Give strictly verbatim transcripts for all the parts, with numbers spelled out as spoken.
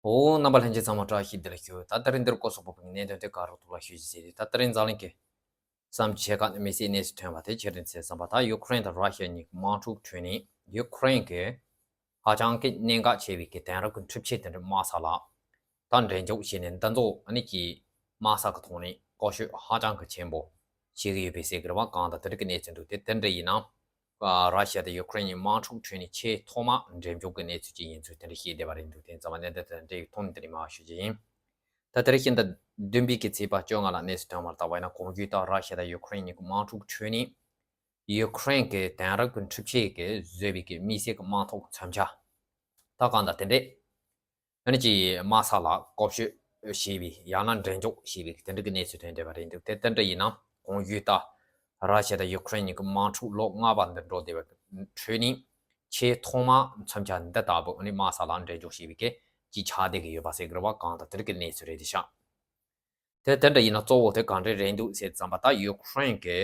ཨོ། རྣམ་པ་ལྷན་རྒྱས་ཚང་མ་བཀྲ་ཤིས་བདེ་ལེགས་ཞུ། ད་དེ་རིང་འདིར་སྐོར་སོགས་པོ་བའི་གནད་དོན་དེ་ག་རུ་ཐུག་ལ་ཞུ་རྒྱུ་ཟེར་དུས། ད་དེ་རིང་འཛམ་གླིང་གི་བསམ་འཆར་ཁག་ནས་མི་སེར་གནས་སུ་ཐོན་པ་དེ་ཆེད་དུ་མཚོན་བསམ་པ། ད་ཡུ་ཀེ་རེན་དང་ར་ཤི་ཡ་གཉིས་ཀྱི་དམག་འཁྲུག་ཁྲོད་ནས་ཡུ་ཀེ་རེན་གྱི་ཧ་ཅང་གི་གནད་འགག་ཆེ་བའི་གི་དེང་རབས་ཀྱི་འཕྲུལ་ཆས་དེ་འདྲ་དམག་ས་ལ་ད་འགྲེམས་འཇོག་བྱས་ནས། འདི་ཚོ་ཨ་ནི་གི་དམག་ས་གི་ཐོག་ནས་བཀོལ་སྤྱོད་ཧ་ཅང་གི་ཆེན་པོ་བྱེད་ཀྱི་ཡོད་པའི་ཟེར་གི་རེད་བ། གང་ལྟར་དེ་འདྲ་གི་གནས་ཚུལ་འདུག་དེ་དེ་འདྲ་ཡིན་ན། ཨ། ར་ཤི་ཡ་དང་ཡུ་ཀེ་རེན་གཉིས་དམག་འཁྲུག་ཁྲོད་ནས་ཆེས་ཐོག་མ་འགྲེམས་འཇོག་གི་གནས་ཚུལ་ཅིག་ཡིན་ཚུལ་དེ་འདྲ་བཤད་བསྡད་པ་རེད་འདུག་དེ་ཙམ་པ་གནད་དོན་དེ་འདྲ་ཡོད་ཐོག་ནས་དེ་རིང་མར་ཞུ་རྒྱུ་ཡིན། ད་དེ་རིང་ཞིང་ཟླ་བདུན་པའི་གི་ཚེས་པ་བཅོ་ལྔ་ལ་གནས་སུ་ཐོན་པར་བལྟས་པ་ཡིན་ན། གོང་ཞུས་ལྟར་ར་ཤི་ཡ་དང་ཡུ་ཀེ་རེན་གཉིས་ཀྱི་དམག་འཁྲུག་ཁྲོད་ནས་ཡུ་ཀེ་རེན་གྱི་དེང་རབས་ཀྱི་འཕྲུལ་ཆས་ཀྱིས་བཟོས་པའི་གི་དམིགས་བསལ་གྱི་དམག་ཐོག་མཚོན་ཆ། ད་གང་ལྟར་དེ་འདྲས་ཨ་ནི་གྱི་དམག་ས་ལ་བཀོལ་སྤྱོད་བྱས་པའི་ཡང་ན་འགྲེམས་འཇོག་བྱས་པའི་དེ་འདྲ་གི་གནས་ཚུལ་ཐོན་བསྡད་པ་རེད་འདུག་དེ་དེ་འདྲ་ཡིན་ན། གོང་ཞུས་ལྟར་ར་ཤི་ཡ་དང་ཡུ་ཀེ་རེན་གཉིས་ཀྱི་དམག་འཁྲུག་ལོ་ལྔ་པ་འདི་འགྲོ་བསྡད་པའི་ཁྲོད་ནས་ཆེས་ཐོག་མ་མཚོན་ཆ་འདི་ལྟ་བུ་ཨ་ནི་དམག་ས་ལ་འགྲེམས་འཇོག་བྱས་པའི་གི་ཅིག་ཆགས་བསྡད་ཀྱི་ཡོད་པ་ཟེར་གི་རེད་བ། གང་ལྟར་དེ་འདྲ་གི་གནས་ཚུལ་རེད་དེ་ཤག་དེ་དེ་འདྲ་ཡིན་ན་གཙོ་བོ་དེ་གང་འདྲ་རེད་འདུག་ཟེར་ཙམ་པ། ད་ཡུ་ཀེ་རེན་གྱི་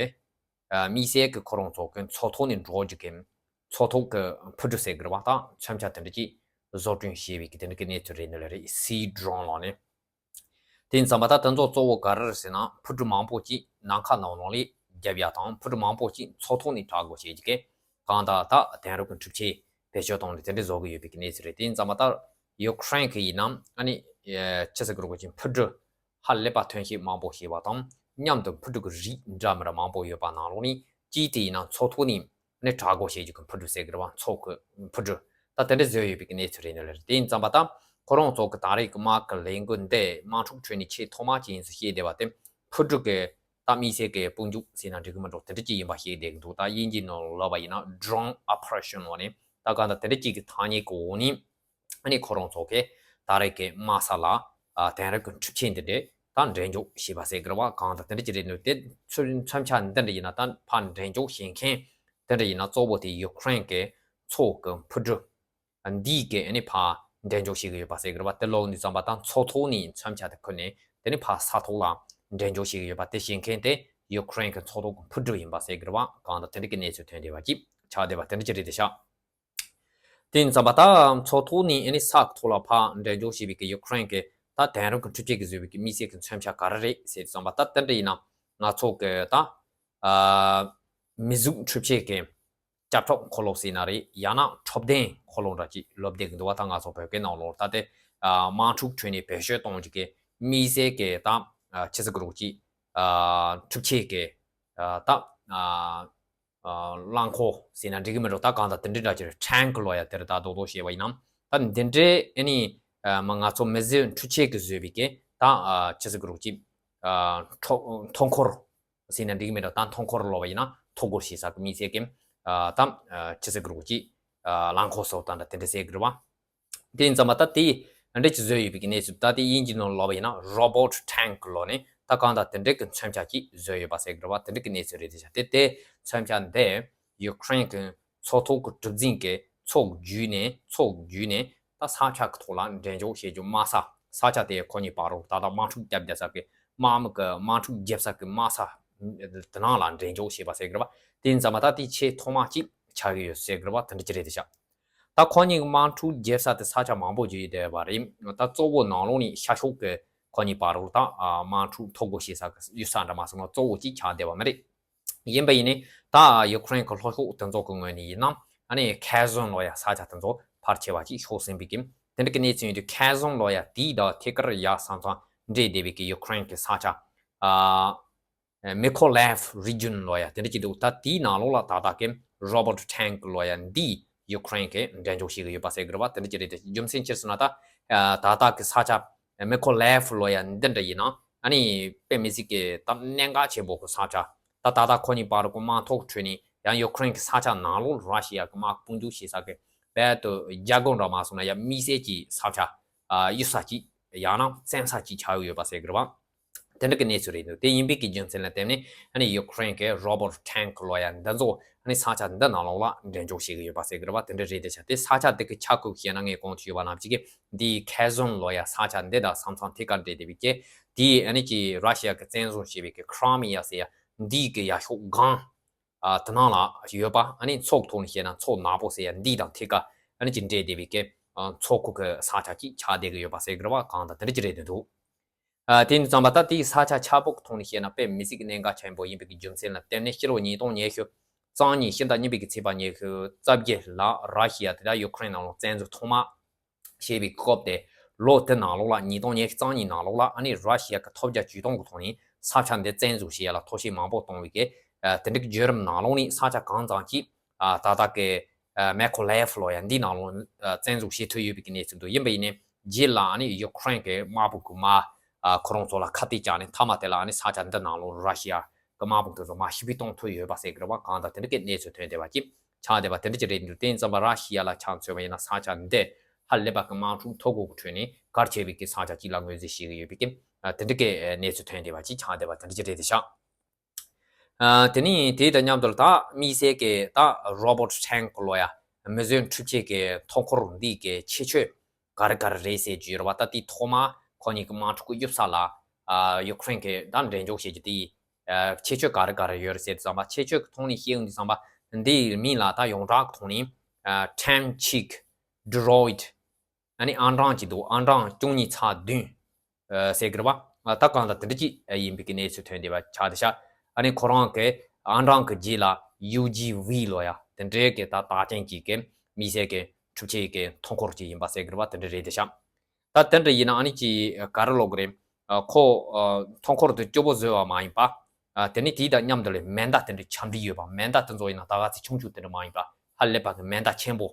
ཨ། དམིགས་བསལ་གྱི་ཁོ་རང་ཚོ་གི་མཚོ་ཐོག་ནས་འགྲོ་རྒྱུ་གི་མཚོ་ཐོག་གི་འཕུར་གྲུ་ཟེར་གི་རེད་བ། ད་མཚོན་ཆ་དེ་འདྲ་ཅིག་བཟོ་སྐྲུན་བྱས་པའི་གི་དེ་འདྲ་གི་གནས་ཚུལ་རེད་འདུག་ལེ་རེད། སི་ཌོ་རོན་ལབ་ནས། དེ་ཡིན་ཙམ་པ་ད་དེ་ཚོ་གཙོ་བོ་ག་རེ་རེད་ཟེར་ན། འཕུར་གྲུ་མང་པོ་ཅིག་ནམ་མཁའ་ནང་ལོགས་ལ་རྒྱབ་ཡ་དང་། འཕུར་གྲུ་མང་པོ་ཅིག་མཚོ་ཐོག་ནས་བཀྲ་སྒོ་བྱེད་རྒྱུ་གི་གང་ལྟར་ད་དེང་རབས་ཀྱི་འཕྲུལ་ཆས་བེད་སྤྱོད་བཏང་ནས་དེ་འདྲ་བཟོ་གི་ཡོད་པའི་གི་གནས་ཚུལ་རེད། དེ་ཡིན་ཙམ་པ་ད་ཡུ་ཀེ་རེན་གྱི་ཡིན་ན་ཨ་ནི་ཨེ། ཆི་ཟེར་གི་རེད། གོ་ཅིག་འཕུར་གྲུ་ཧ་ལས་པ་ཐོན་སྐྱེད་མང་པོ་བྱས་པ་དང་། མཉམ་དུ་འཕུར་གྲུ་གི་རིགས་འདྲ་མི་འདྲ་མང་པོ་ཡོད་པ་ནང་ལོགས་ནས། གཅིག་དེ་ཡིན་ན་མཚོ་ཐོག་ནས་ནི་བཀྲ་སྒོ་བྱེད་རྒྱུ་གི་འཕུར་གྲུ་ཟེར་གི་རེད་བ། མཚོ་གི་འཕུར་གྲུ། ད་དེ་འདྲ་བཟོས་ཡོད་པའི་གནས་ཚུལ་རེད་འདུག་ལེ་རེད། དེ་ཡིན་ཙམ་པ་ད་ཁོ་རང་ཚོ་གི་ད་རེས་ཀྱི་དམག་གི་ལས་འགུལ་འདི་དམག་འཁྲུག་ཁྲོད་ནས་ཆེས་ཐོག་མ་ཅིག་ཡིན་ཟེར་བཤད་བསྡད་པ་དེ། འཕུར་གྲུ་གི་ད་དམིགས་བསལ་གྱི་དཔུང་འཇུག་ཟེར་ན་འགྲིག་གི་མི་འགྲོ། དེ་འདྲ་ཅིག་ཡིན་པ་བཤད་བསྡད་ཀྱི་འདུག་ད་དབྱིན་ཇིའི་ནང་ལབ་པ་ཡིན་ན་drone operation ལབ་ནས། ད་གང་ལྟར་དེ་འདྲ་ཅིག་གི་ཐ་སྙད་གི་འོག་ནས་ཨ་ནི་ཁོ་རང་ཚོ་གི་ད་རེས་ཀྱི་དམག་ས་ལ་ཨ། དེང་རབས་ཀྱི་འཕྲུལ་ཆས་འདི་འདྲས་ད་འགྲེམས་འཇོག་བྱས་པ་ཟེར་གི་རེད་བ། གང་ལྟར་དེ་འདྲ་ཅིག་རེད་འདུག་དེ་མཚོན་མཚོན་ཆ་འདི་འདྲ་ཡིན་ན། ད་ཕར་འགྲེམས་འཇོག་བྱེད་མཁན་དེ་འདྲ་ཡིན་ན་གཙོ་བོ་དེ་ཡུ་ཀེ་རེན་གྱི་མཚོ་གི་འཕུར་གྲུ་འདིས་གི་ཨ་ནི་ཕར་འགྲེམས་འཇོག་བྱེད་ཀྱི་ཡོད་པ་ཟེར་གི་རེད་བ། དེ་ལབ་དུས་ཙམ་པ་ད་མཚོ་ཐོག་ནས་མཚོན་ཆ་དེ་ཁུར་ནས་དེ་ནས་ཕར་ས་ཐོག་ལ་འགྲེམས་འཇོག་བྱེད་ཀྱི་ཡོད་པ། དེ་བྱེད་མཁན་དེ་ཡུ་ཀེ་རེན་གྱི་མཚོ་ཐོག་གི་འཕུར་གྲུ་ཡིན་པ་ཟེར་གི་རེད་བ། གང་ལྟར་དེ་འདྲ་གི་གནས་ཚུལ་ཐོན་བསྡད་པ་ཅིག་ཆགས་བསྡད་པ་དེ་འདྲ་ཅིག་རེད་དེ་ཤག་དེ་ཡིན་ཙམ་པ་ད་མཚོ་ཐོག་ནས་ཨ་ནི་ས་གི་ཐོག་ལ་ཕར་འགྲེམས་འཇོག་བྱས་པའི་གི་ཡུ་ཀེ་རེན་གྱི་ད་དེང་རབས་ཀྱི་འཕྲུལ་ཆས་ཀྱིས་བཟོས་པའི་གི་དམིགས་བསལ་གྱི་མཚོན་ཆ་ག་རེ་རེད་ཟེར་ཙམ་པ། ད་དེ་འདྲ་ཡིན་ན་ང་ཚོ་གི་ད་ཨ། མི་གཟུགས་འཕྲུལ་ཆས་ཀྱི་སྐྱབས་འཕྲོ་འཁོར་ལོ་ཟེར་ན་རེད། ཡང་ན་འཕྲོད་བསྟེན་འཁོར་ལོ་འདྲ་ཅིག་ལབ་བསྡད་ཀྱི་འདུག་བ། ད་ང་ཚོ་བོད་སྐད་ནང་ལོགས་ད་དེ་ཨ། དམག་འཁྲུག་ཁྲོད་ནས་བེད་སྤྱོད་གཏོང་རྒྱུ་གི་དམིགས་བསལ་གྱི་ད་ཨ། ཆི་ཟེར་གི་རེད། གོ་ཅིག་ཨ། འཕྲུལ་ཆས་ཀྱི་ཨ། ད་ཨ། ཨ། རླངས་འཁོར་ཟེར་ན་འགྲིག་གི་མི་འགྲོ། ད་གང་ལྟར་དེ་འདྲའི་འདྲ་ཅིག་རེད། ཊེང་ཀི་ལབ་ཡ་དེ་རེད། ད་རྡོག་རྡོག་བཤད་པ་ཡིན་ན། ད་འདི་འདྲའི་ཨ་ནི་ཨ། མ་ང་ཚོ་མི་གཟུགས་འཕྲུལ་ཆས་ཀྱིས་བཟོས་པའི་གི་ད་ཨ། ཆི་ཟེར་གི་རེད། གོ་ཅིག་ཨ། ཐོ་ཐོ་འཁོར་ཟེར་ན་འགྲིག་གི་མི་འགྲོ། ད་ཐོ་འཁོར་ལབ་པ་ཡིན་ན་ཐོ་འགོད་བྱེད་ས་གི་དམིགས་བསལ་གྱི་ཨ། ད་ཨ། ཆི་ཟེར་གི་རེད། གོ་ཅིག་ཨ། རླངས་འཁོར་སོགས་དང་འདྲ་དེ་འདྲ་ཟེར་གི་རེད་བ། དེ་ཡིན་ཙམ་པ་ད་དེ་འདྲ་ཅིག་བཟོས་ཡོད་པའི་གི་གནས་ཚུལ། ད་དེ་དབྱིན་ཇིའི་ནང་ལབ་པ་ཡིན་ན་རོ་བོ་ཊི་ཊེང་ཀི་ལབ་ནས། ད་གང་ལྟར་དེ་འདྲའི་གི་མཚོན་ཆ་ཅིག་བཟོས་ཡོད་པ་ཟེར་གི་རེད་བ། དེ་འདྲའི་གི་གནས་ཚུལ་རེད་དེ་ཤག་དེ་དེ་མཚོན་ཆ་འདི་ཡུ་ཀེ་རེན་གྱི་མཚོ་ཐོག་གི་གྲུ་གཟིངས་ཀྱི་མཚོ་བརྒྱུད་ནས། མཚོ་བརྒྱུད་ནས་ད་ས་ཆ་གི་ཐོག་ལ་འགྲེམས་འཇོག་བྱེད་རྒྱུ་དམག་ས། ས་ཆ་དེ་ཁོ་གཉིས་བར་རུ་ད་ལྟ་དམག་འཁྲུག་རྒྱབ་བསྡད་ས་གི་དམག་མི་གི་དམག་འཁྲུག་རྒྱབ་ས་གི་དམག་ས་དེ་ནང་ལ་འགྲེམས་འཇོག་བྱས་པ་ཟེར་གི་རེད་བ། དེ་ཡིན་ཙམ་པ་ད་དེ་ཆེས་ཐོག་མ་ཅིག་ཆགས་ཀྱི་ཡོད་ཟེར་གི་རེད་བ། དེ་འདྲ་ཅིག་རེད་དེ་ཤག་ད་ཁོ་གཉིས་ཀྱི་དམག་འཁྲུག་རྒྱབ་ས་དེ་ས་ཆ་མང་པོ་ཅིག་ཡོད་བསྡད་པ་རེད། ད་གཙོ་བོ་ནང་ལོགས་ནས་ཤར་ཕྱོགས་ཀྱི་ཁོ་གཉིས་བར་རུ་ད་ཨ། དམག་འཁྲུག་ཐོ་འགོད་བྱེད་ས་གི་གཡུལ་ས་འདྲ་མ་སོང་ན་གཙོ་བོ་ཅིག་ཆགས་བསྡད་པ་མ་རེད། ཡིན་པ་ཡིན་ནའི་ད་ཡུ་ཀེ་རེན་གྱི་ལྷོ་ཕྱོགས་དེ་ཚོ་གི་ངོས་ནས་ཡིན་ན་ཨ་ནི་ཁེར་སོན་ལབ་ཡ་ས་ཆ་དེ་ཚོ་ཕལ་ཆེ་བ་ཅིག་ཤོར་ཟིན་པའི་གི་དེ་འདྲ་གི་གནས་ཚུལ་ཡིན་དུས། ཁེར་སོན་ལབ་ཡ་དེའི་ད་ཐད་ཀར་ཡ་ས་མཚམས་འབྲེལ་བསྡད་པའི་གི་ཡུ་ཀེ་རེན་གྱི་ས་ཆ་ཨ། མེ་ཁོ་ལེབ་རི་ཇན་ལབ་ཡ་དེ་འདྲ་ཅིག་འདུག་ད་དེའི་ནང་ལོགས་ལ་ད་ལྟ་གི་རོ་བོ་ཊི་ཊེང་ཀི་ལབ་ཡ་འདི་ཡུ་ཀེ་རེན་གྱིས་འགྲེམས་འཇོག་བྱེད་ཀྱི་ཡོད་པ་ཟེར་གི་རེད་བ། དེ་འདྲ་ཅིག་རེད་དེ། རྒྱུ་མཚན་ཅི་ཟེར་ན་ད་ད་ལྟ་གི་ས་ཆ་མེ་ཁོ་ལེབ་ལབ་ཡ་འདི་འདྲ་ཡིན་ན་ཨ་ནི་དཔེ་མི་སྲིད་གི་ད་གནད་འགག་ཆེན་པོ་གི་ས་ཆ། ད་ད་ལྟ་ཁོ་གཉིས་བར་གི་དམག་ཐོག་ཁྲོད་ནས་ཡང་ཡུ་ཀེ་རེན་གྱི་ས་ཆ་ནང་ལོགས་ར་ཤི་ཡ་གི་དམག་དཔུང་འཇུག་བྱེད་ས་གི་རྦད་དེ་རྒྱལ་སྒོ་འདྲ་མ་སོང་ན་ཡ་དམིགས་བསལ་གྱི་ས་ཆ་ཨ། གཡུལ་ས་ཅིག་ཡང་ན་བཙན་ས་ཅིག་ཆགས་ཡོད་པ་ཟེར་གི་རེད་བ། དེ་འདྲ་གི་གནས་ཚུལ་རེད་འདུག་དེ་ཡིན་པའི་གི་རྒྱུ་མཚན་ལ་བརྟེན་ནས་ཨ་ནི་ཡུ་ཀེ་རེན་གྱི་རོ་བོ་ཊི་ཊེང་ཀི་ལབ་ཡ་འདི་ཚོ་ཨ་ནི་ས་ཆ་འདི་ནང་ལོགས་ལ་འགྲེམས་འཇོག་བྱེད་ཀྱི་ཡོད་པ་ཟེར་གི་རེད་བ། དེ་འདྲ་རེད་དེ་ཤག་དེ་ས་ཆ་དེ་གི་ཆ་བགོས་བཤད་ན་ངས་གོང་དུ་ཞུས་པ་ནང་བཞིན་གི་འདི་ཁེར་སོན་ལབ་ཡ་ས་ཆ་འདི་དང་ས་མཚམས་ཐད་ཀར་འབྲེལ་བསྡད་པའི་གི་དེ་ཨ་ནི་གི་ར་ཤི་ཡ་གི་བཙན་བཟུང་བྱས་པའི་གི་ཁི་རི་མི་ཡ་ཟེར་ཡ་འདི་གི་ཡ་ཤོག་སྒང་ཨ། དེ་ནང་ལ་ཡོད་པ། ཨ་ནི་མཚོ་གི་ཐོག་ནས་བཤད་ན་མཚོ་ནག་པོ་ཟེར་ཡ་འདི་དང་ཐད་ཀར་ཨ་ནི་ཅིག་འབྲེལ་བསྡད་པའི་གི་ མཚོ་ཁུག་གི་ས་ཆ་ཅིག་ཆགས་བསྡད་ཀྱི་ཡོད་པ་ཟེར་གི་རེད་བ། གང་ལྟར་དེ་འདྲ་ཅིག་རེད་འདུག་ཨ། དེ་ཡིན་ཙང་པ་ད་དེའི་ས་ཆ་ཆགས་པོ་གི་ཐོག་ནས་བཤད་ན་དཔེ་མི་སྲིད་ཀྱི་གནད་འགག་ཆེན་པོ་ཡིན་པའི་གི་རྒྱུ་མཚན་ལ་བརྟེན་ནས། ཕྱི་ལོ་ཉིས་སྟོང་ཉི་ཤུ་རྩ་གཉིས། ཕྱི་ཟླ་གཉིས་པའི་གི་ཚེས་པ་ཉི་ཤུ་རྩ་བརྒྱད་ལ་ར་ཤི་ཡ་དེ་དག་ཡུ་ཁུ་རེན་ནང་ལ་བཙན་འཛུལ་ཐོག་མ་བྱས་པའི་སྐབས་དེ། ལོ་དེ་ནང་ལོགས་ལ། ཉིས་སྟོང་ཉི་ཤུ་རྩ་གཉིས་ནང་ལོགས་ལ། ཨ་ནི་ར་ཤི་ཡ་གི་ཐོབ་རྒྱ་ཇུས་སྟོང་གི་ཐོག་ནས་ས་ཆ་འདི་བཙན་འཛུལ་བྱེད་ཡ་ལ་ཐབས་ཤེས་མང་པོ་བཏང་བའི་གི། ཨ། དེ་འདྲའི་བརྒྱུད་རིམ་ནང་ལོགས་ནས་ས་ཆ་གང་ཙམ་ཅིག་ཨ། ད་ལྟ་གི་ཨ། མེ་ཁོ་ལེ་ཧྥ་ལོ་ཡ་འདི་ནང་ལོགས་ཨ། བཙན་འཛུལ་བྱེད་ཐུབ་ཡོད་པའི་གི་གནས་ཚུལ་འདུག་ཡིན་པ་ཡིན་ནའི་རྗེས་ལ་ཨ་ནི་ཡུ་ཁུ་རེན་གི་དམག་དཔུང་གིས་མར་ཨ། ཁོ་རང་ཚོ་ལ་ཁ་གཏད་བཅག་ནས། མཐའ་མ་དེ་ལ་ཨ་ནི་ས་ཆ་འདི་ནང་ལོགས་ར་ཤི་ཡ་གི་དམག་དཔུང་དེ་ཚོ་མར་ཕྱིར་འབུད་གཏོང་ཐུབ་ཡོད་པ་ཟེར་གི་རེད་བ། གང་ལྟར་དེ་འདྲ་གི་གནས་ཚུལ་ཐོན་བསྡད་པ་ཅིག་ཆགས་བསྡད་པ་དེ་འདྲ་ཅིག་རེད་འདུག་དེ་ཡིན་ཙང་པ་ར་ཤི་ཡ་ལ་ཆ་མཚོན་པ་ཡིན་ན། ས་ཆ་འདི་ཧ་ལས་པ་གི་དམག་འཁྲུག་མཐོ་པོ་གི་ཁྲོད་ནས་གལ་ཆེ་བའི་གི་ས་ཆ་ཅིག་ལ་ངོས་འཛིན་བྱེད་ཀྱི་ཡོད་པའི་གི། ཨ། དེ་འདྲ་གི་གནས་ཚུལ་ཐོན་བསྡད་པ་ཅིག་ཆགས་བསྡད་པ་དེ་འདྲ་ཅིག་རེད་བསྡད་ཤག་ཨ། དེ་ནས་དེ་དང་མཉམ་དུ་ད་དམིགས་བསལ་གྱི་ད་རོ་བོ་ཊི་ཊེང་ཀི་ལོ་ཡ་མེ་ཟོན་འཕྲུལ་ཆས་ཀྱི་ཐོན་འཁོར་འདི་གི་ཁྱད་ཆོས་ག་རེ་ག་རེ་རེད་ཟེར་རྒྱུ་ཡོད་རེད་བ། ད་དེ་ཐོག་མ་ཁོ་གཉིས་ཀྱི་དམག་འཁྲུག་གི་གཡུལ་ས་ལ། ཨ། ཡུ་ཁུ་རེན་གྱིས་ད་འགྲན་ལྕོག་བྱེད་རྒྱུ་དེ། ཨ། ཁྱད་ཆོས་ག་རེ་ག་རེ་ཡོད་རེད་ཟེར་དུས་ཙམ་པ། ཁྱད་ཆོས་ཀྱི་ཐོག་ནས་བཤད་ཡོང་དུས་ཙམ་པ། འདིའི་མིང་ལ་ད་ཡོངས་གྲགས་ཀྱི་ཐོག་ནས། ཨ། ཐེམ་ཆིག་ཌི་རོ་ཡིཌ། ཨ་ནི་ཨང་གྲངས་ཅིག་འདུག་ཨང་གྲངས་བཅུ་གཉིས་ཚེག་བདུན། ཨ། ཟེར་གི་རེད་བ། ཨ། ད་གང་ལྟར་དེ་འདྲ་ཅིག་ཡིན་པའི་གི་གནས་ཚུལ་ཐོན་བསྡད་པ་ཆགས་བསྡད་ཤག་ཨ་ནི་ཁོ་རང་གི་ཨང་གྲངས་ཀྱི་རྗེས་ལ་ཡུ་ཇི་ཝི་ལོ་ཡ་དེ་འདྲའི་གི་ད་རྟགས་ཅན་གྱི་གི་དམིགས་བསལ་གྱི་འཕྲུལ་ཆས་ཀྱི་ཐོན་འཁོར་ཅིག་ཡིན་པ་ཟེར་གི་རེད་བ། དེ་འདྲ་རེད་བསྡད་ཤག་ད་དེ་འདྲ་ཡིན་ན་ཨ་ནི་ཅིག་ག་རེ་ལབ་དགོས་རེད། ཨ། ཁོ། ཨ། ཐོན་འཁོར་དེ་སྐྱོ་པོ་བཟོས་པ་མ་ཡིན་པ། ཨ། དེ་ནི་དེའི་དང་མཉམ་དུ་ལས་མེ་མདའ་དེ་འདྲ་ཆ་འགྲིག་ཡོད་པ། མེ་མདའ་དེ་ཚོ་ཡིན་ན་ད་ག་ཚོད་ཆུང་ཆུང་དེ་འདྲ་མ་ཡིན་པ། ཧ་ལས་པ་གི་མེ་མདའ་ཆེན་པོ།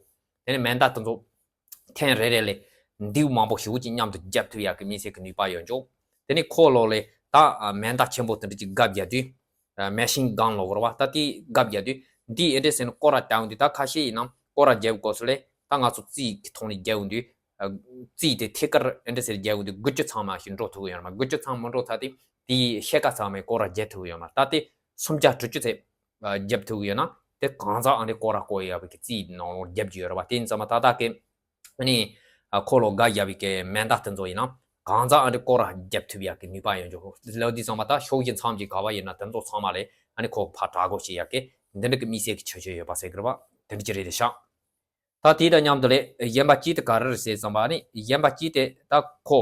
དེ་ནི་མེ་མདའ་དེ་ཚོ་ཐེངས་རེ་རེ་ལས་མདེའུ་མང་པོ་ཞེ་པོ་ཅིག་མཉམ་དུ་རྒྱབ་ཐུབ་ཡག་གི་དམིགས་བསལ་གྱི་ནུས་པ་ཡོད་འཇོག་དེ་ནི་ཁོ་ལོ་ལས་ད་མེ་མདའ་ཆེན་པོ་དེ་འདྲ་ཅིག་རྒྱབ་རྒྱག་དུས། མེ་ཤིན་གན་ལབ་དགོས་རེད་བ། ད་དེ་རྒྱབ་རྒྱག་དུས། འདི་ཨེ་འདྲས་ཟེར་ནས་སྐོར་ར་བརྒྱབ་འདུག་ད་ཁ་ཤས་ཡིན་ན་སྐོར་ར་རྒྱབ་དགོས་སུ་ལས། ད་ང་ཚོ་རྩིས་ཀྱི་ཐོག་ནས་རྒྱབ་འདུག་རྩིས་དེ་ཐད་ཀར་ཨེ་འདྲས་ཟེར་རྒྱབ་འདུག་དགུ་བཅུ་ཚང་མ་ཞིག་འགྲོ་ཐུབ་ཀྱི་ཡོད་མ་རེད། དགུ་བཅུ་ཚང་མ་འགྲོ་ཚར་དུས་དེའི་ཕྱེད་ཀ་ཚང་མས་སྐོར་ར་རྒྱབ་ཐུབ་ཀྱི་ཡོད་མ་རེད། ད་དེ་སུམ་བརྒྱ་དྲུག་ཅུ་ཚེག་རྒྱབ་ཐུབ་ཀྱི་ཡོད་ན། དེ་གང་ཟག་ཨ་འདྲས་སྐོར་ར་བསྐོར་ཡག་གི་རྩིས་ནང་ལོགས་རྒྱབ་ཀྱི་ཡོད་རེད་བ། དེ་ཡིན་ཙང་མ་ད་ལྟ་གི་ཨ་ནི། ཨ། ཁོ་ལོ་ག་རྒྱབ་པའི་གི་མེ་མདའ་དེ་ཚོ་ཡིན་ན་གང་ཟག་ཨ་འདྲས་སྐོར་ར་རྒྱབ་ཐུབ་ཡག་གི་ནུས་པ་ཡོད་འཇོག་ལབ་དུས་ཙམ་པ། ད་ཕྱོགས་བཞི་མཚམས་བཞི་ག་བ་ཡིན་ན་དེ་ཚོ་ཚང་མ་ལས་ཨ་ནི་ཁོ་ཕར་དྲག་རྒོལ་བྱེད་ཡག་གི་འདི་འདྲ་གི་དམིགས་བསལ་གྱི་ཁྱད་ཆོས་ཡོད་པ་ཟེར་གི་རེད་བ། དེ་འདྲ་ཅིག་རེད་དེ་ཤག་ད་དེ་དང་མཉམ་དུ་ལས་གཞན་པ་གཅིག་དེ་ག་རེ་རེད་ཟེར་ཙམ་པ། ཨ་ནི་གཞན་པ་གཅིག་དེ་ད་ཁོ།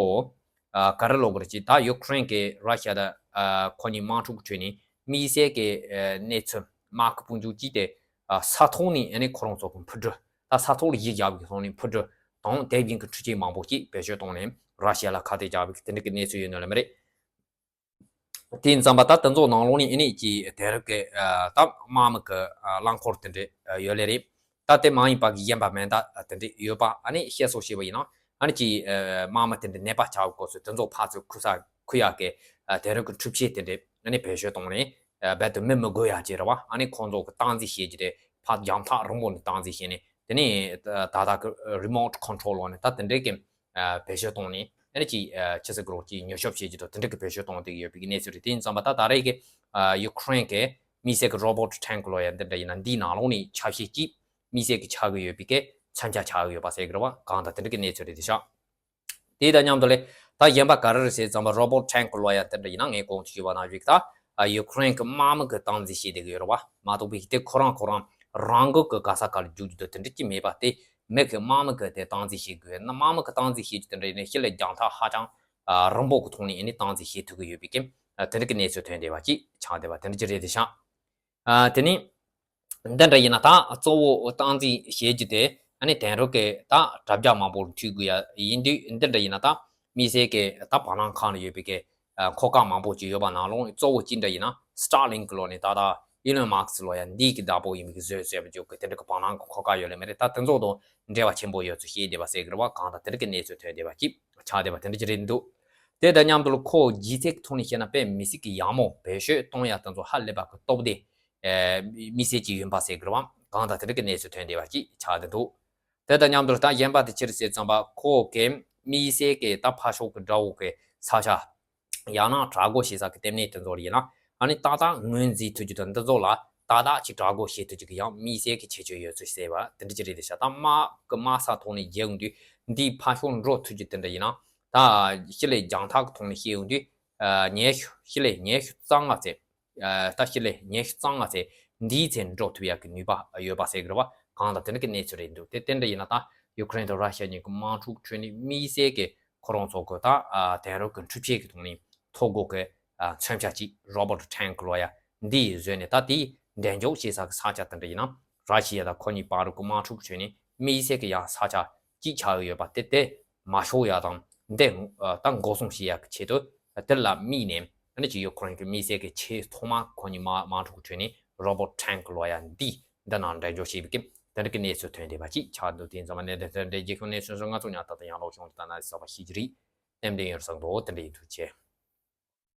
ཨ། ག་རེ་ལབ་དགོས་རེད། ཅིག་ད་ཡུ་ཁུ་རེན་གྱི་ར་ཤི་ཡ་དང་། ཨ། ཁོ་གཉིས་དམག་འཁྲུག་གི་ཁྲོད་ནས་དམིགས་བསལ་གྱི་ཨ། གནས་ཚུལ་དམག་གི་དཔུང་འཇུག་གཅིག་དེ། ཨ། ས་ཐོག་ནས་ཨ་ནི་ཁོ་རང་ཚོ་གི་འཕུར་གྲུ། ད་ས་ཐོག་ལ་གཞི་བཞག་པའི་ཐོག་ནས་འཕུར་གྲུ་དང་དེ་བཞིན་གྱི་འཕྲུལ་ཆས་མང་པོ་ཞིག་བེད་སྤྱོད་བཏང་ནས་ར་ཤི་ཡ་ལ་ཁ་གཏད་བཅག་པའི་དེ་འདྲ་གི་གནས་ཚུལ་ཡོད་ནོ་ལ་མ་རེད། དེ་ཡིན་ཙམ་པ་ད་དེ་ཚོ་ནང་ལོགས་ནས་ཨ་ནི་ཅིག་དེང་རབས་ཀྱི། ཨ། ད་དམག་མི་གི། ཨ། རླངས་འཁོར་དེ་འདྲ། ཨ། ཡོད་ལེ་རེད། ད་དེ་མ་ཡིན་པ་གི་གཞན་པ་མེ་མདའ་དེ་འདྲ་ཡོད་པ་ཨ་ནི་བཤད་སྲོལ་བྱས་པ་ཡིན་ན། ཨ་ནི་ཅིག་ཨ། དམག་མི་དེ་འདྲ་ནད་པ་ཆགས་དགོས་སུ་དེ་ཚོ་ཕར་ཚུར་འཁུར་ས་འཁུར་ཡག་གི། ཨ། དེང་རབས་ཀྱི་འཕྲུལ་ཆས་དེ་འདྲ་ཨ་ནི་བེད་སྤྱོད་བཏང་ནས། ཨ། རྦད་དེ་མི་མི་དགོས་ཡག་ཅིག་རེད་བ། ཨ་ནི་ཁོང་ཚོ་གི་སྟངས་འཛིན་བྱེད་ཀྱི་རེད། ཕར་རྒྱང་ཐག་རིང་པོ་ནས་སྟངས་འཛིན་བྱས་ནས། དེ་ནས་ད་ལྟ་གི་རི་མོ་ཊི་ཁོན་ཊོལ་ལོག་ནས་ད་དེ་འདྲའི་གི། ཨ། བེད་སྤྱོད་བཏང་ནས་ཨ་ནི་ཅིག་ཨ། ཅི་ཟེར་དགོས་རེད། ཅིག་མྱུལ་ཞིབ་བྱེད་ཀྱི་འདུག་དེ་འདྲ་གི་བེད་སྤྱོད་བཏང་བསྡད་ཀྱི་ཡོད་པའི་གནས་ཚུལ་རེད། དེ་ཡིན་ཙམ་པ་ད་ད་རེས་ཀྱི། ཨ། ཡུ་ཁུ་རེན་གྱི་དམིགས་བསལ་གྱི་རོ་བོ་ཊི་ཊེང་ཀི་ལོ་ཡ་འདི་འདྲ་ཡིན་ན་འདིའི་ནང་ལོགས་ནས་ཆ་ཤས་ཅིག་དམིགས་བསལ་གྱི་ཆགས་ཀྱི་ཡོད་པའི་གི་མཚོན་ཆ་ཆགས་ཀྱི་ཡོད་པ་ཟེར་གྱི་རེད་བ། གང་ལྟར་དེ་འདྲ་གི་གནས་ཚུལ་རེད་དེ་ཤག་དེ་དང་མཉམ་དུ་ལས་ད་གཞན་པ་ག་རེ་རེད་ཟེར་ཙམ་པ། རོ་བོ་ཊི་ཊེང་ཀི་ལོ་ཡ་དེ་འདྲ་ཡིན་ན་ངས་གོང་དུ་ཞུས་པ་ནང་བཞིན་ད། ཨ། ཡུ་ཁུ་རེན་གྱི་དམག་མི་གི་སྟངས་འཛིན་བྱེད་བསྡད་ཀྱི་ཡོད་རེད་བ། མ་གཏོགས་པའི་དེ་ཁོ་རང་ཁོ་རང་རང་འགུལ་གྱི་ག་ས་ག་ལ་རྒྱུག་རྒྱུ་དེ་འདྲ་ཅིག་མེད་པ། དེ་མི་གི་དམག་མི་གི་དེ་སྟངས་འཛིན་བྱེད་དགོས་ན། དམག་མི་གི་སྟངས་འཛིན་བྱེད་རྒྱུ་དེ་འདྲ་ཡིན་ན་ཞི་ལི་རྒྱང་ཐག་ཧ་ཅང་། ཨ། རིང་པོ་གི་ཐོག་ནས་ཨ་ནི་སྟངས་འཛིན་བྱེད་ཐུབ་ཀྱི་ཡོད་པའི་གི། ཨ། དེ་འདྲ་གི་གནས་ཚུལ་ཐོན་བསྡད་པ་ཅིག་ཆགས་བསྡད་པ་དེ་འདྲ་ཅིག་རེད་དེ་ཤག་ཨ། དེ་ནི། འདི་འདྲ་ཡིན་ན་ད་གཙོ་བོ་སྟངས་འཛིན་བྱེད་རྒྱུ་དེ་ཨ་ནི་དེང་རབས་ཀྱི་ད་དྲ་རྒྱ་མང་པོར་མཐུད་དགོས་ཡ་ཡིན་དུས། འདི་འདྲ་ཡིན་ན་ད་དམིགས་བསལ་གྱི་ད་བར་སྣང་ཁང་ལ་ཡོད་པའི་གི། ཨ། འཁོར་སྐར་མང་པོ་ཅིག་ཡོད་པ་ནང་ལོགས་གཙོ་བོ་གཅིག་འདྲ་ཡིན་ན་སི་ཊར་ལིང་ཀི་ལོག་ནས་ད་ལྟ་ཨི་ལོན་མཱ་སི་ལོ་ཡ་འདི་གི་བདག་པོ་ཡིན་པའི་གི་བཟོས་བཟོས་པ་བརྗོད་གི་དེ་འདྲ་གི་བར་སྣང་གི་འཁོར་སྐར་ཡོད་ལེ་མ་རེད། ད་དེ་ཚོ་དང་འབྲེལ་བ་ཆེན་པོ་ཡོད་ཚུལ་བཤད་བསྡད་པ་ཟེར་གི་རེད་བ། གང་ལྟར་དེ་འདྲ་གི་གནས་ཚུལ་ཐོན་བསྡད་པ་ཅིག་ཆགས་བསྡད་པ་དེ་འདྲ་ཅིག་རེད་འདུག་དེ་དང་མཉམ་དུ་ལ་ཁོ་ལྗིད་ཚད་ཀྱི་ཐོག་ནས་བཤད་ན་དཔེ་མི་སྲིད་ཀྱི་ཡག་མོ་བེད་སྤྱོད་གཏོང་ཡ་དེ་ཚོ་ཧ་ལས་པ་གི་སྟོབས་ལྡན། ཨེ། མི་སེར་ཅིག་ཡིན་པ་ཟེར་གི་རེད་བ། གང་ལྟར་དེ་འདྲ་གི་གནས་ཚུལ་ཐོན་བསྡད་པ་ཅིག་ཆགས་བསྡད་འདུག་དེ་དང་མཉམ་དུ་ད་གཞན་པ་དེ་ཅི་རེད་ཟེར་ཙམ་པ། ཁོ་གི་དམིགས་བསལ་གྱི་ད་ཕར་ཕྱོགས་ཀྱི་དགྲ་བོ་གི་ས་ཆ། ཡང་ན་དྲག་རྒོལ་བྱེད་ས་གི་ལྟེ་གནས་དེ་ཚོ་ལ་ཡིན་ན། ཨ་ནི་ཏག་ཏག་ངོས་འཛིན་ཐུབ་རྒྱུ་དང་། འདི་ཚོ་ལ་ཏག་ཏག་ཅིག་དྲག་རྒོལ་བྱེད་ཐུབ་རྒྱུ་གི་ཡང་དམིགས་བསལ་གྱི་ཁྱད་ཆོས་ཡོད་ཚུལ་ཟེར་བ་དེ་འདྲ་ཅིག་རེད་དེ་ཤག་ད་དམག་གི་དམག་ས་ཐོག་ནས་རྒྱལ་ཡོང་དུས་འདིའི་ཕར་ཕྱོགས་འགྲོ་ཐུབ་རྒྱུ་དེ་འདྲ་ཡིན་ན། ད་ཞི་ལི་རྒྱང་ཐག་གི་ཐོག་ནས་བཤད་ཡོང་དུས། ཨ། ཉི་ཤུ། ཞི་ལི་ཉི་ཤུ་རྩ་ལྔ་ཚེག་ཨ། ད་ཞི་ལི་ཉི་ཤུ་རྩ་ལྔ་ཚེག་འདིའི་ཚེ་འགྲོ་ཐུབ་ཡག་གི་ནུས་པ་ཡོད་པ་ཟེར་གི་རེད་བ། གང་ལྟར་དེ་འདྲ་གི་གནས་ཚུལ་རེད་འདུག་དེ་དེ་འདྲ་ཡིན་ན་ད་ ཡུ་ཀེ་རེན་དང་ར་ཤི་ཡ་གཉིས་ཀྱི་དམག་འཁྲུག་ཁྲོད་ནས་དམིགས་བསལ་གྱི་ཁོ་རང་ཚོ་གི་ད་ཨ་དེང་རབས་ཀྱི་འཕྲུལ་ཆས་ཀྱི་ཐོག་ནས་ཐོ་འགོད་ཀྱི་ཨ་མཚོན་ཆ་གཅིག་Robot Tank ལབ་ཡ་འདི་བཟོས་ནས། ད་དེའི་འགྲན་ལྕོག་བྱེད་ས་གི་ས་ཆ་དེ་འདྲ་ཡིན་ན། ར་ཤི་ཡ་དང་ཁོ་གཉིས་བར་གྱི་དམག་འཁྲུག་ཁྲོད་ནས་དམིགས་བསལ་གྱི་ཡ་ས་ཆ་གཅིག་ཆགས་ཡོད་པ་དེ་དེ་མ་ཤོར་ཡ་དང་། འདི་ད་འགོག་སྲུང་བྱེད་ཡ་གི་ཆེད་དུ་དེ་ལ་དམིགས་ནས། ཨ་ནི་ཅིག་ཡུ་ཀེ་རེན་གྱི་དམིགས་བསལ་གྱི་ཆེས་ཐོག་མ་ཁོ་གཉིས་དམག་དམག་འཁྲུག་ཁྲོད་ནས་Robot Tank ལབ་ཡ་འདི་འདི་ནང་འགྲན་ལྕོག་བྱེད་པའི་གི་དེ་འདྲ་གི་གནས་ཚུལ་ཐོན་བསྡད་པ་ཅིག་ཆགས་འདུག་དེ་ཙམ་ནས་དེ་འདྲའི་རྒྱལ་ཁབ་གནས་ཚུལ་སོགས་ང་ཚོ་ཉག་ཏག་ཏག་ཡང་ལོག་བྱུང་དུ་ད་ན་གསར་པ་ཤེས་ཀྱི་རེད། ལྟད་མོ་ཡོད་བསམ་འདུག་དེ་འདྲ་ཡིན་ཐུགས་རྗེ་ཆེ།